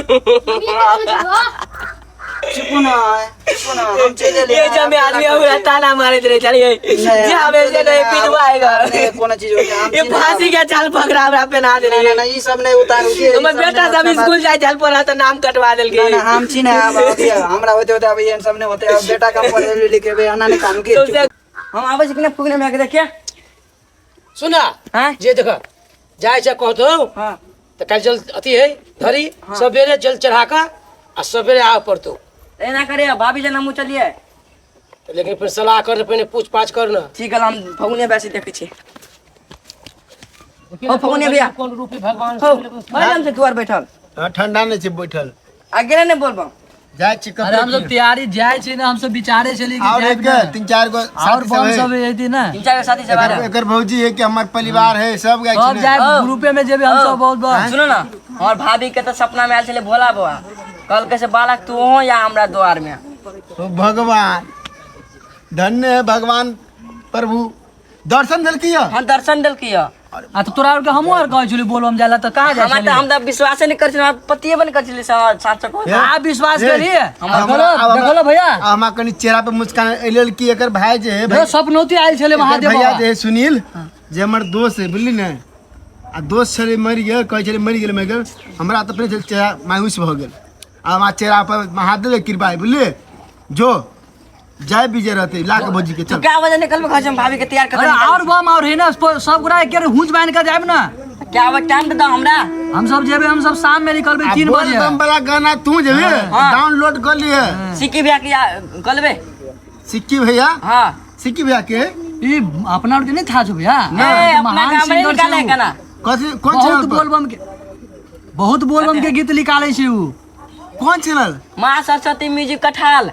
Mummy एते कोन चुप ना, चुप ना, हम चलि एलियै। ये जब आदमी हमरा ताना मारैत रहे छलियै नहीं, जे हमे से नहीं पिटवाएगा। नहीं, कोनो चीज होके हम ये छी ना। फांसी के जाल पकड़ा हमरा पहना ना, ना, देले। ना, ई सब नहीं उतारू के, ई हमर सब बेटा नहीं सब उतारू। स्कूल जाय छल पढ़ा तऽ नाम कटवा ना, देलकै। ना, हम छी ना, आब अभी हमरा होते होते अभी एहन सब नहीं होते। अब बेटा का पढ़े लिखेबे, एना नहीं कानू के। तो से हम आबै छी कि नहि फुगने भैया के देखिए। सुना। हाँ? जे देख जाइ छै कहतौ। हाँ। तऽ काल्हि जल अथी है धरी सवेरे जल चढ़ा कऽ आ सवेरे आबऽ पड़तौ। एना करे भाभी जन हमहूँ चलिए। लेकिन फेर सलाह कर, पहिने पूछ पाछ कर ना। ठीक है, हम फगुने भैया से देखै छी। ओ फगुने भैया। कोन रूपी भगवान। हो भाई, हम से दुआर बैठल। हाँ, ठंडा नहीं छै बैठल। आ गेले ने बोलबम। जाइ छी अरे हम सब तैयारी जाइ छी ना, हम सब विचारे छली कि और जाइब एक ना। तीन चार गो और साथी बम सब सब है। एती ना। तीन चार गो साथी सब आ एकर रहे। एकर भौजी है कि हमर परिवार है सब गाय सब जाए ग्रुपे में जेबे हम सब बहुत बहुत। सुनो ना, हमर भाभी के तऽ सपना में आयल छलै भोला बाबा, कहलकै से बालक तू हो या हमरा द्वार में। ओ भगवान धन्य है भगवान प्रभु दर्शन देलकी है। हम दर्शन देलकी है। आ तऽ तोरा आरके हमहूँ आर कहै छली बोलबम जाय ला तऽ कहाँ जाइ हमरा छली? तऽ हम तऽ विश्वासे नहि करै छली, हमरा पतिए बन करै छली सात सौ को। आ विश्वास ए, करी। हमरा- देखलो आब हमरा- देखलो भैया। आ हमरा कनि चेहरा पर मुस्कान एहि कि एकर भाई जे है देखो, सपनौती आयल छलै एकर महादेव भैया बाबा। जे है सुनील जे हमर दोस्त है बुझली ने, आ दोस्त छलै मरि गेल, कहै छलै मरि गेल मरि गेल, हमरा तऽ अपने छलै चेहरा मायूस भऽ गेल। आ हमरा चेहरा पर महादेव के कृपा है बुझलिए, जो जय विजय रहते लाख भौजी के। तू चल क्या बजे निकलबे घर से? हम भाभी के तैयार कर। अरे और बम और है ना, सब गोरा एक हुंच बांध के जायब ना। क्या बजे टाइम दे दो हमरा। हम सब जेबे, हम सब शाम में निकलबे आ 3 बोल बजे। बम वाला गाना तू जेबे डाउनलोड कर लिए। सिक्की भैया के या- गलबे सिक्की भैया। हाँ। सिक्की भैया के ई अपना आर के नहीं था जो भैया। ए, अपना महान गाँव में सिंगर निकाले छै उ। गाना। कथी कोन बहुत चैनल पर? बोलबम के, बहुत बोलबम के गीत निकाले छै उ। कोन चैनल? माँ सरस्वती म्यूजिक कठाल।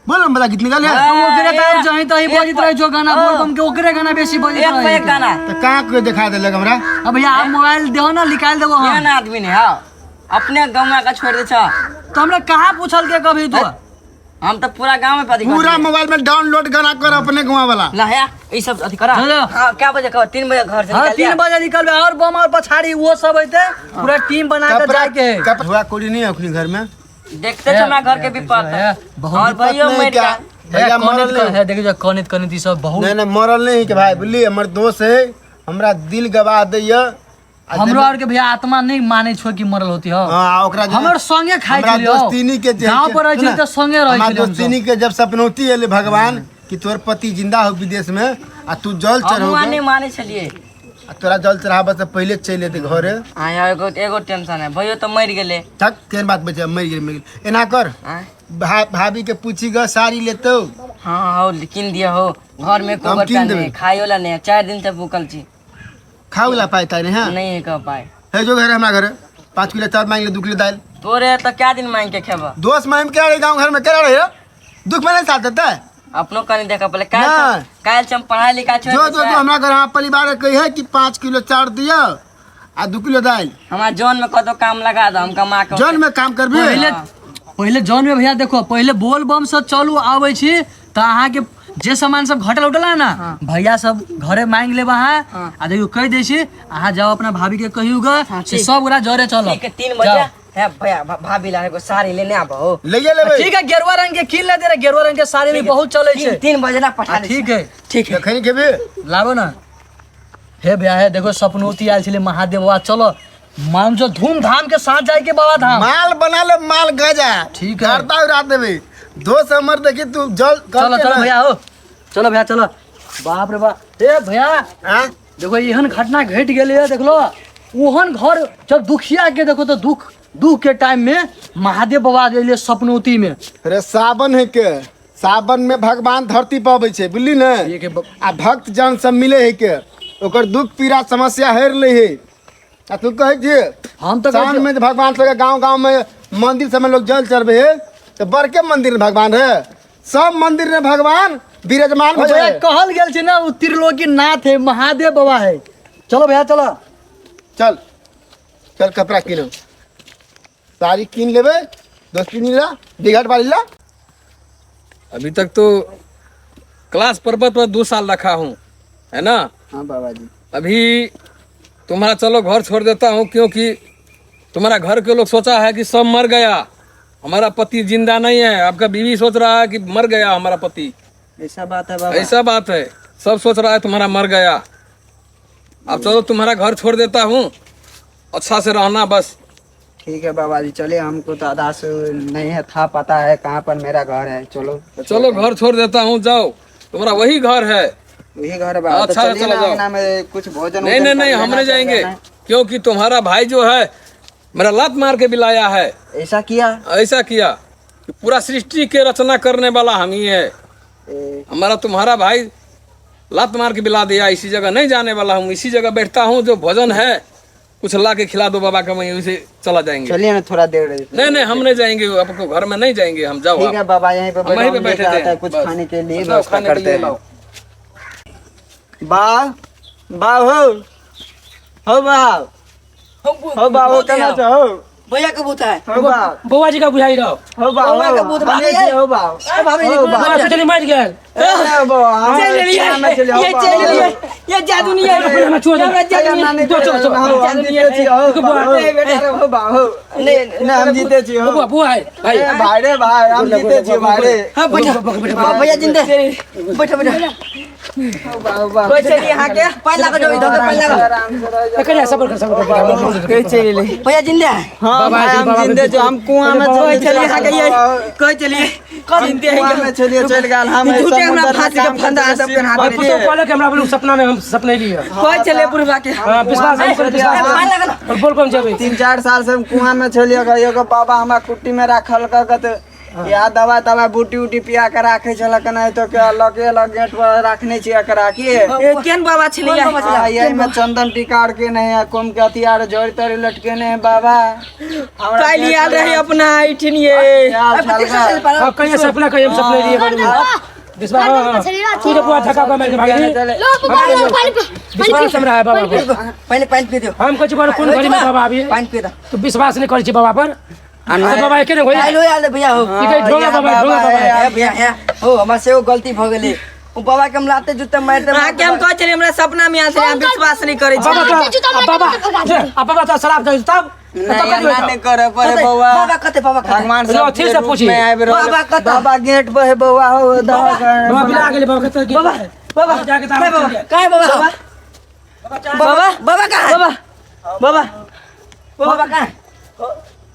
बोल बम वाला गीत निकाले। तो ओकरे तऽ आब जहीं तहीं एक बजैत रहै छौ गाना। हाँ। बोलबम के ओकरे गाना बेसी बजैत एक पे रहै। एक गाना। तऽ कहाँ कोई देखा देलक हमरा? अब भैया आप मोबाइल देहो ना, निकाल देबो हम। केहन आदमी ने हाँ, अपने गाँव का छोड़ दे छ। तो हमरा कहाँ पूछल के कभी तो? हम तो पूरा गांव में पति पूरा मोबाइल में डाउनलोड गाना कर अपने गाँव वाला। ला है ई सब अथी करा। चलो। हाँ, क्या बजे कहो? 3 बजे घर से हाँ निकल 3 जा। बजे निकलबे और बम और पछाड़ी वो सब अइते, पूरा टीम बना के कपड़ा जाए के है। कपड़ा हुआ कोड़ी नहीं है अपने घर में। देखते छो हमरा घर के विपत। है, बहुत और भैयो नहीं मर क्या गया। भैया कनित मरल नहीं। है देखियो कनित कनित ई सब बहुत। नहीं नहीं मरल नहीं के भाई बुझलिए, हमर दोस्त है, हमरा दिल गवाह दैया। आ हमरो आर के भैया आत्मा नहीं माने छो कि मरल होती हो। हाँ, ओकरा जे- हमर संगे खाइ हमरा छलियै हो। दोस्तीनी के जे गाँव पर रहै छलियै तऽ संगे रहै हमरा छलियै हमसब। दोस्तीनी के जब सपनौती एले भगवान कि तोर पति जिंदा हो विदेश में आ तू जल हम चढ़ो नहीं माने छलिए। आ तोरा जल चढ़ाबे से पहले चलि एते घरे। हाँ यार, एगो एगो टेंशन है, भैयो तो मर गेले। थक केहन बात बचे, मरि गेल मरि गेल। एना कर आँय? भाभी के पूछी ग साड़ी लेतौ। हाँ हो किन दिया हो, घर में हम कोबर किन नहीं देबै। खाइयो ला नहीं, 4 दिन से भूखल छी। खाओ ला पाए तारे। हाँ नहीं है कह पाए। है जो घर हमरा घर 5 किलो चावल मांग ले, 2 किलो दाल। तोरे तो क्या दिन मांग के खेबा? दोस्त मांग के रहे गांव घर में केना रहे, दुख में नहीं साथ देता है। अपनो कनी देखा पड़े। ना। काल काल से हम पढ़ाई लिखाई छोड़ जो दे जो जो छै। हमरा घर हमारा परिवार के कहे कि 5 किलो चावल दियो आ 2 किलो दाल। हमारा जौन में कतो काम लगा दो, हम कमा के जौन में काम करबे। पहिले पहिले जौन में भैया देखो, पहिले बोल बम से चलू आबै छी तऽ अहाँके जे सामान सब घटल उटल है ना भैया सब घरे मांग लेब अहाँ। आ देखियो कहि दै छी अहाँ जाओ अपना भाभी के कहियो ग से सब गोरा जरे चलो। ठीक है, 3 बजे है भैया, भाभी ला एगो साड़ी लेने आबो हो। लइए लेबै। ठीक है, गेरुआ रंग के कीन ले दे रे, गेरुआ रंग के साड़ी भी बहुत चलै छै। 3 बजे ना पठा हाँ, दै ठीक छी। है। ठीक है। कखन खेबे? लाबो ना। हे भैया हे देखो सपनौती आयल छलै महादेव बाबा, चलो मान जो धूमधाम के साथ जाए के बाबा धाम। माल बना ले माल गजा। ठीक है। करता उड़ा देबे दोस्त हमर, देखी तू जल चलो चलो भैया हो, चलो भैया चलो। बाप रे बाप, ए भैया। हाँ? देखो एहन घटना घटि गेलै है, देखलो ओहन घर जब दुखिया के देखो तो दुख दुख के टाइम में महादेव बाबा अयलै सपनौती में। अरे सावन है के, सावन में भगवान धरती पर अबै छै बुझली ने, ठीक है आ भक्त जन सब मिले है के ओकर दुख पीड़ा समस्या हेर ले है। आ तू कहै छियै हम तऽ कहै सावन में भगवान सबके गांव गांव में मंदिर सब में लोग जल चढ़बे है तो बड़के मंदिर में भगवान है, सब मंदिर में भगवान विराजमान भैया हो जाए। कहल गेल छै ना उ त्रिलोकी नाथ है महादेव बाबा है। चलो भैया चलो। चल चल कपड़ा किनो, साड़ी कीन लेबे दोस्ती ला बिगड़ वाली ला। अभी तक तो क्लास पर्वत पर 2 साल रखा हूँ है ना। हाँ बाबा जी। अभी तुम्हारा चलो घर छोड़ देता हूँ क्योंकि तुम्हारा घर के लोग सोचा है कि सब मर गया, हमारा पति जिंदा नहीं है। आपका बीवी सोच रहा है कि मर गया हमारा पति। ऐसा बात है बाबा? ऐसा बात है, सब सोच रहा है तुम्हारा मर गया। अब चलो तुम्हारा घर छोड़ देता हूँ, अच्छा से रहना बस। ठीक है बाबा जी, चलिए, हमको तो आधा से नहीं है था पता है कहाँ पर मेरा घर है। चलो चलो घर छोड़ देता हूँ, जाओ, तुम्हारा वही घर है। वही घर है बाबा। तो अच्छा, चलिए चलो ना, जाओ। अंगना में कुछ भोजन नहीं वोजन नहीं कर नहीं, लेना, हम नहीं चल जाएंगे, जाना। क्योंकि तुम्हारा भाई जो है मेरा लात मार के बिलाया है। ऐसा किया? ऐसा किया कि पूरा सृष्टि के रचना करने वाला हम ही है। हमारा तुम्हारा भाई लात मार के बिला दिया। इसी जगह नहीं जाने वाला हूँ, इसी जगह बैठता हूँ। जो भोजन है कुछ ला के खिला दो बाबा का, वहीं उसे चला जाएंगे। चलिए ना थोड़ा देर। नहीं नहीं, हम नहीं जाएंगे, आपको घर में नहीं जाएंगे हम। जाओ ठीक आप। है बाबा, यहीं पे हम वहीं पे बैठो, हम बैठे लेके थे आता है कुछ बस। खाने के लिए लाओ, व्यवस्था खाने के करते लिए हैं। लाओ। बा बा हो बा हो बा हो केना छौ हो? भैया के भूत है। हो बा बौआ जी का बुझाई रहो। हो बा बौआ के भूत भाभी है। हो बा ए भाभी जी, हो बा। बौआ सोचली मर गेल। ए बा, हम चल लेलिए, कुआं में चलिए, हो ये बा, चल हो। लेलिए, ये जादू नहीं है। हमरा छोड़ दे। हमरा जादू नहीं है। चो, चो, चो। हम जीते छी, हो बा, हो। ए बेटा रे, हो बा, हो। नहीं, नहीं, हम जीते छी, हो। बौआ बौआ है भाई। ए भाई रे भाई, हम जीते छी भाई रे। हाँ बैठो, भैया जिंदे बैठो बैठो। हो बा, हो बा। कोई चलिए यहाँ के पानी लगा दो इधर, पानी लगा। आराम से रह जाओ। करिया सबर कर, सबर कर। कोई चलिए भैया जिंदे है। हाँ बाबा भाई, जी, हम बाबा जिंदे जी। छी, हम कुआं में कोई चलिए, चलिए यहाँ के ये, कोई चलिए जिंदे है। कुआं में चलिए चल गेल हम। झूठे हमरा समुद्र में फांसी के काम फंदा करते सब छी, के हाथ और पुतोह कहलक कि हमरा बोलू सपना में हम सपने लिए। कोई चले बुढ़वा के। हां विश्वास हम करे, विश्वास पानी लगा और बोल कम जेबै। 3-4 साल से हम कुआं में छलिए, एगो बाबा हमरा कुट्टी में राखल कऽ या दवा तवा बूटी उटी पिया के राखे छलक, नहीं तो के अलग अलग गेट पर राखने छी एकरा के। ए केन बाबा छलिए? यही में चंदन टीका आर के नहीं है, कुम के अथी आर जड़ तरी लटके नहीं है बाबा। हमरा काल्हि आयल रही अपना एठिन ये। आयल छल गा। हां कहिया सपना कहिया हम सपने लिए बोलू विश्वास। हां हां, तू तो बुआ धक्का मार के भाग गेली। लो बाबा, लो पानी पी। विश्वास हमरा है बाबा पर। पहले पानी पी दियो। हम कहै छी बाबा कोन घड़ी में बाबा आबिए? पानी पी दो। तू विश्वास नहीं करै छी बाबा पर। तो बाबा एके ने होई। काल्हि आयल भैया हो। ई कहै ढोंगा बाबा, ढोंगा बाबा। ए भैया हे हो, हमरा से गलती भ गेलै। ओ बाबा के हम लाते जूता मारते अहाँ के हम कहै छलियै हमरा सपना में आयल छलै, अहाँ विश्वास नहीं करै छी। बाबा लाते जूता तो मार के बाबा भगा देलकै। आ बाबा तो शराब दे तब नहीं, तब कथी एना होइत? नहीं करे पड़े बौआ। बाबा कते, बाबा कते? भगवान लो, सब ठीक से रूप पूछी। में आबि रहल। बाबा कतऽ? बाबा गेट पर है बौआ, हो दह बाबा बिला गेलै बाबा कतऽ गेल? बाबा बाबा जाके कहाँ है ताबत बाबा? कहाँ है बाबा? बाबा बाबा कहाँ है? बाबा बाबा बाबा कहाँ है?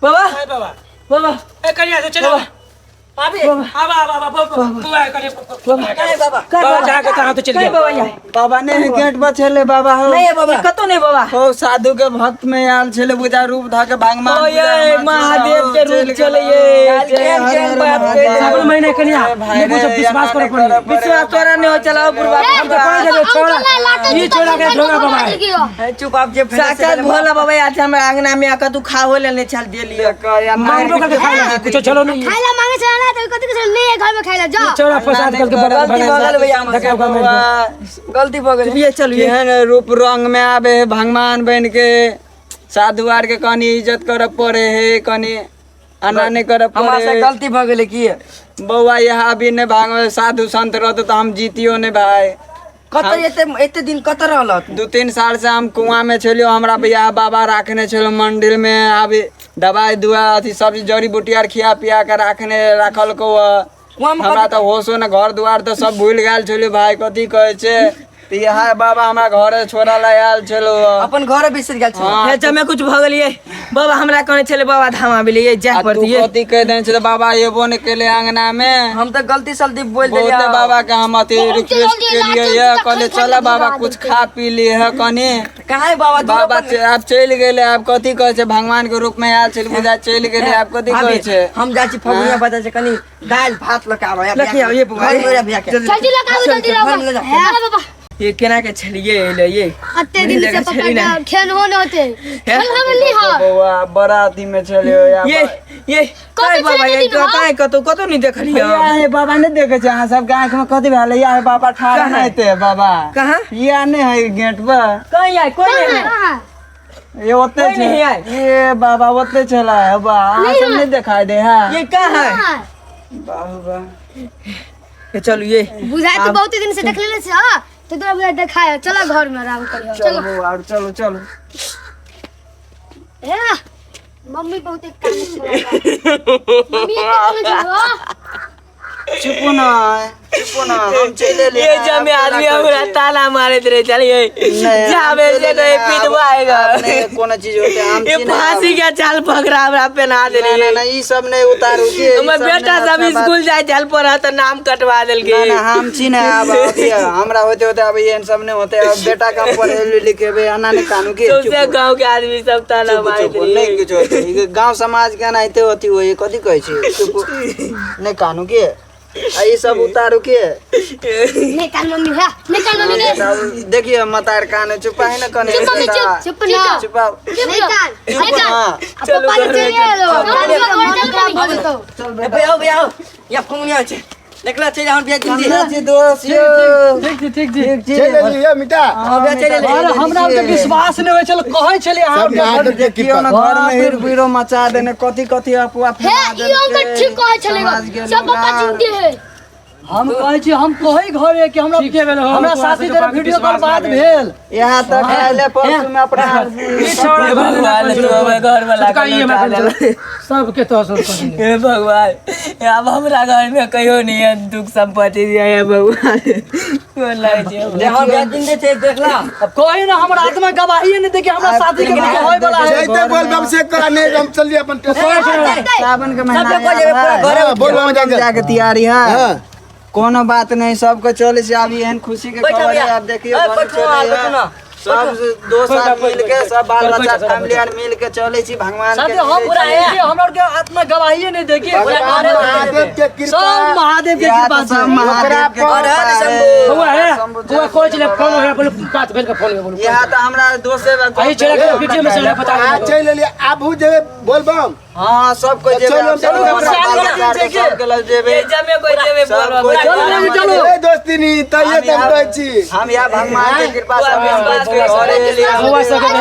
बाबा बाबा बाबा ए करिया से चला आबे आबा आबा आबा बुआ करिया कहाँ है बाबा? बाबा जाके तहाँ तो चल कहाँ गया। बाबा यहाँ? बाबा नहीं गेट पर छले बाबा हो। नहीं है बाबा। कतौ नहीं बाबा। हो साधु के भक्त में आयल छले बुझा रूप धा के भगवान। ओ ये महादेव के रूप चले ये। केन केन बात कहि सावन महीना कनिया नहीं बुझब विश्वास करे पड़ी। विश्वास तोरा नहीं हो चलाओ बुढ़वा। हम तो कहै छलियै छोड़ा ई छोड़ा के ढोंगा बाबा है। चुप आप जे साक्षात भोला बाबा आज हमरा अंगना में आके तू खाओ लेने चल देलियो। मांगबो करके खाइ ले कुछो चलो नहीं। खाइला मांगे छला ना तो कथी के नहीं है घर में खाइला जा। छोड़ा फसाद करके बड़ा गलती भऽ गेल भैया हमर। धक्का मारि के। गलती भऽ गेल। ये चलू ये। केहन रूप रंग में आबे है भगवान बन के, साधु आर के कनी इज्जत करे पड़े है, कनी एना नहीं करे हमरा पड़े से है। गलती भऽ गेलै की बौआ यहाँ अभी नहीं भाग साधु संत रहते तो हम जीतियो नहीं भाई। कतऽ एते एते दिन कतऽ रहल? 2-3 साल से हम कुआं में छलियो, हमरा भैया बाबा राखने छलो मंदिर में। अभी दवाई दुआ अथी सब जड़ी बूटी आर खिया पिया के राखने राखल को। कुआं में हमरा तो होशो ने घर दुआर तो सब भूल गेल छलियो भाई, कथी कहै छै। तऽ इएह बाबा हमरा घरे छोड़ा ला आयल छलो। अपन घर बिसरि गेल छल। हे जमे कुछ भऽ गेलियै बाबा हमरा कहने छलै बाबा धाम आबिलियै जाय आ तू पड़तियै। कथी कहि देने छै बाबा एबो ने केले अंगना में। हम तऽ गलती सलती बोलि बहुते देलियै बाबा के हम अथी बहुत रिक्वेस्ट जल्दी केलियै लाते ये, जूता कहलियै खा खा चल के बाबा भगा कुछ देलकै। खा पी लिए कनी। कहाँ है बाबा? दूर बाबा अपन- आब चलि गेलै, आब कथी कहै छै भगवान के रूप में आयल छलै बुझा चलि गेलै, आब कथी कहै छै। हम जाइ छी फगुनिया बाजार से कनी दालि भात लऽ के आबै। लऽ के आउ, ये बौआ, घर में भैया के। जल्दी लगाओ जल्दी घर में लऽ लगाओ। जाओ। अरे बाबा ये केना के छलियै एलै ये। अते दिन से पकड़ के खेल हो न होते खेल हम नहीं हो। बौआ बड़ा अथी में छलियो या ये ये कतऽ काय बाबा छलै ये दिन हो? काय कतौ कतौ नहीं देखलियै या हे बाबा नहीं देखे छै अहाँ सबके आँख में कथी भेलै? या हे बाबा ठाढ़ कहाँ? नहीं ते बाबा। कहाँ? या नहीं है गेट पर। कहीं आए कोई नहीं आए। कहाँ? ये ओते कोई छै नहीं आए। ये बाबा ओते छला है बा, अहाँ सब नहीं दिखाई दे है। ये कहाँ है? कहाँ? बाबू बा ये चलू ये। बुझाए तो बहुत दिन से देख लेले छै हां, तो तोरा बुझाए देखाय चला घर में आराम करियो। चलो चलो बौआ, चलो चलो। ए मम्मी बहुत एक काम छला मम्मी एक काम छला। चुप ना, चुप ना, हम चले ले। ये जब में आदमी हमरा ताला मारत रहे चलिए जावे से नहीं पिटवाएगा। कोनो चीज होते हम ये फांसी के चाल पकड़ा हमरा पहना देली। ना ना ई सब नहीं उतारू के। हमर बेटा सब स्कूल जाय चल पर त नाम कटवा देलके। ना ना हम छी ना अब हमरा होते होते अब एहन सब नहीं होते। अब बेटा का पढ़े लिखेबे एना नहीं कानू के। सबसे गांव के आदमी सब ताला मारत रहे। नहीं कुछ होते गांव समाज के नाते होती होई कथि कहै छी। चुप नहीं कानू के ई सब उतारू के। नहीं कान मम्मी है, नहीं कान मम्मी के। देखिए मतार कान चुपा है ना कने। चुप मम्मी चुप, चुप ना, चुपाओ। नहीं कान, नहीं कान। पापा ने चले लो। चल बेटा आओ भैया आओ, या फोन नहीं आछे देखला चल हम बिया जिंदी जी दोस्त यो। ठीक ठीक ठीक ठीक चल ले मिटा। हां बिया चल ले। अरे हमरा के विश्वास नहीं होय छल कहै छली अहाँ महादेव के देखियो ना घर में हिर बीरो मचा देने कथि कथि अफवाह हे ई अंकल ठीक कहै छले सब पापा जिंदे है। हम कहै छी हम कहै घरे कि हमरा हमरा साथी जरा वीडियो कॉल बात भेल यहाँ तक आइले परसू में अपना भगवान तू हमर घर वाला सबके तो असर कर हे भगवान अब हमरा घर में कहियो नहीं है दुख संपत्ति दिया है भगवान। हम बिया जिंदे छे देखला। अब कहि ना हमरा आत्मा गवाही नहीं देखि हमरा साथी के होय वाला है। जइते बोल बम से करा नहीं हम चलिए अपन सावन के महीना सबके कोई पूरा घर बोल बम जाके तैयारी है। कोनो बात नहीं सबके चले से अभी एहन खुशी के खबर है। आप देखियो सब दोस्त आर मिल के सब बाल बच्चा फैमिली आर मिल के चले छी भगवान के। हम पूरा हमरा के आत्मा गवाही नहीं देखी महादेव के कृपा सब महादेव के कृपा सब महादेव के हुआ है हुआ कोई चले फोन है बोले बात भेल के फोन में बोलो। यहाँ तो हमरा दोस्त है आई चले के वीडियो में चले पता आ चल ले आबू जेबे बोल बम। हां सब को जेबे सबके लग जेबे जमे कोई जेबे बोल चलो चलो ए दोस्ती नी तइये तम कहै छी हम या भगवान के कृपा से हुआ सके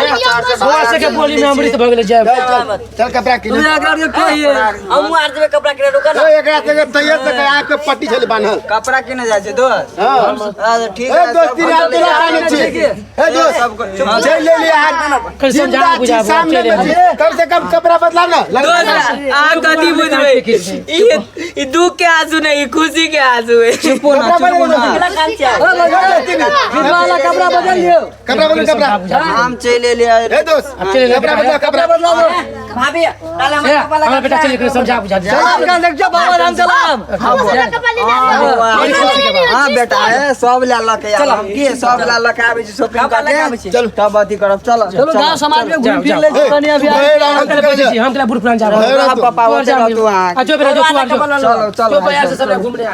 हुआ सके बोली में अमृत भ गेलै जय। चल कपड़ा किन एकरा के कहिए हम आर जेबे कपड़ा किने रुका ना एकरा से तइये से आ के पट्टी छले बान्हल कपड़ा किने जाय छै दोस्त। हां ठीक है दोस्ती रात के लाने छी ए दोस्त चल ले ले हाथ समझा बुझा सामने में कम से कम कपड़ा बदला ना। आ कथी बुझबै ई दुख के आंसू नहीं खुशी के आंसू है। चुपो ना चुपो ना वाला कपड़ा बदल लियो कपड़ा बदल कपड़ा हम चले ले ए दोस्त कपड़ा बदला कपड़ा बदला दो भाभी डाला हमरा हमरा बेटा चल समझा बुझा चलाम का देख जो बाबा राम चलाम। हां बेटा है सब ले ल के हम की सब ले ल के आबै छी शॉपिंग करके तब अथी करब। चलो चलो गांव समाज में घूम फिर ले कनी अभी हम केला बुढ़ पुरान जा पापा होते तू आ जो बेटा जो तू आ चलो चलो जो से सब घूम ले।